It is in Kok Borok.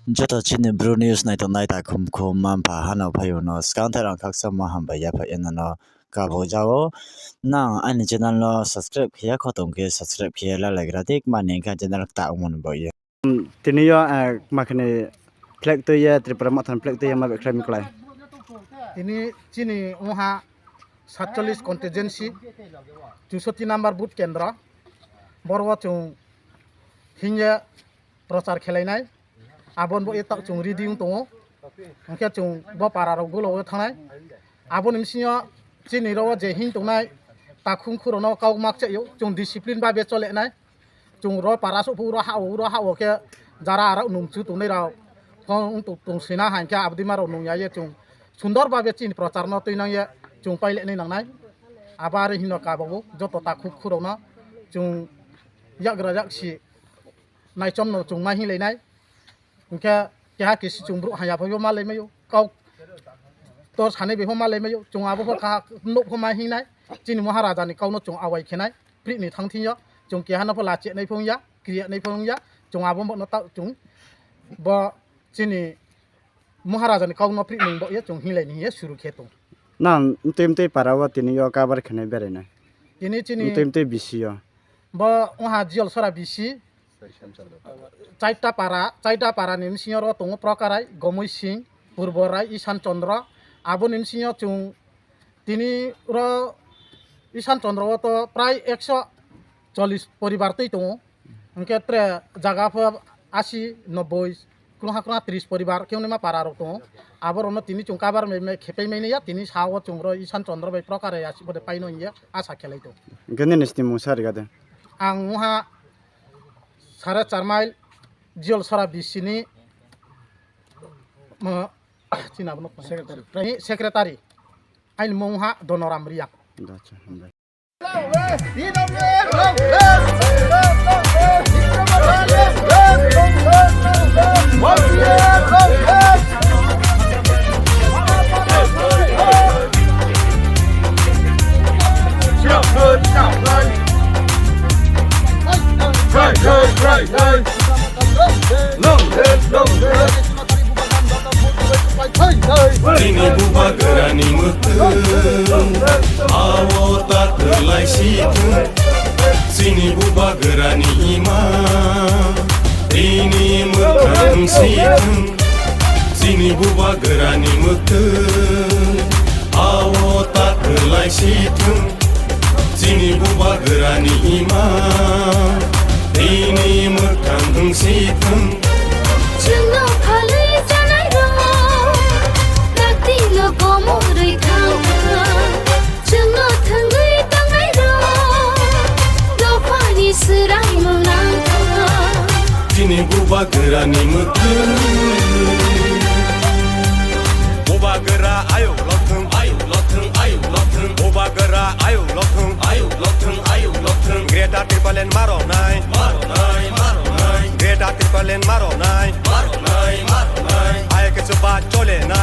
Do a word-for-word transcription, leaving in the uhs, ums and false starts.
Joto chini Bru News naitongnai takhum khum manpha hano phaio no swkang thairang khaksa ma hambai yapha eno no kabo jao. Nang ani channel no subscribe khiya khotong khe subscribe khiya lalaigra dik mani kha channel ta umon bo ye. Tini yo, eh, makhani flag twi ye Tripura Motha ni flag twi ye ma bekhlai miklai. Tini chini wngha satchollis constituency, chusoti number booth kendra. Borwa chung hingye prochar khelainai. Abon bo etak chung ready wng tongo. Hingkhe chung bo para rok golo thangnai. Aboni bisingo chini ro je hing tongnai takhum khuro no kau mak chayo. Chung discipline ba be chole nai. Chung ro para su ro ha ro ha khe jara ara nung chu tongnai rok. Phone wng tong sina hingkhe abdi ma rok nung ya ye chung sundor ba be chini prochar no twi nang ye chung pai le nai nang nai. Abo ari hino ka bo joto takhum khuro no chung yagra yak si naichomno chwng ma hinlainai. Hwnkhe keha kisi chwng borok haya phaibo ma laimaio, kau tor sanai bai pho ma laimaio, chwng abo pho kaha nuk pho ma hingnai. Chini Maharaja ni kau no chwng awai khenai, pri ni thang thing yo, chwng keha no pho la chenai pho wngya, kriya nai pho wngya, chwng abo no ta chwng bo chini Maharaja ni kau no pri nung bo ye chwng hinglai ni ye suru khe tong. Nang mtwi mtwi para o tini yo kabar khenai berai nai. Tini chini mtwi mtwi bisi yo. Bo wngha Jiyol sora bisi. Chaita para, chaita para ni bisingo ro tongo Prokarai, Gomoi Singh, Purborai, Ishan Chandra. Aboni bisingo chwng tini ro Ishan Chandra o to prai ekso chollis poribar twi tongo. Hwnkhe tre jaga pho asi, nobboi, kwrwngha kwrwngha tris poribar khe hwnwi ma para rok tongo. Abo rokno tini chwng kabar mai, mai, khepai mai ya, tini sao chwng ro Ishan Chandra bai Prokarai asi bode paino hiya asa khelai tongo. Hwnkhe nini sini mungsa riga de? Ang wngha sare char mile Jiyol sora bisini, mo, chini abo no secretary. Secretary. Aini mung wngha Donoram Riang. Acha, hambai. Hey, hey, hey, hey. Long live, long live. Chini bubagrani mwkhwng, awo ta kwlai si thwng. Chini bubagrani ima, tini mwkhwng si thwng. Chini bubagrani mwkhwng, awo ta kwlai si thwng. Chini bubagrani ima, tini mwkhwng wng si thwng. Chwngno phalwi chanairok, taktino komorwi thangkha. Chwngno thwngwi tongnairok, dophani swraimung nangkha. Chini bubagrani mwkhwng. Bubagra ayuk lothwng, ayuk lothwng, ayuk lothwng. Bubagra ayuk lothwng, ayuk lothwng, ayuk lothwng. Greater Tipraland maronai, maronai, maronai. Greater Tipraland maronai, maronai, maronai. Ai kichu ba chole na.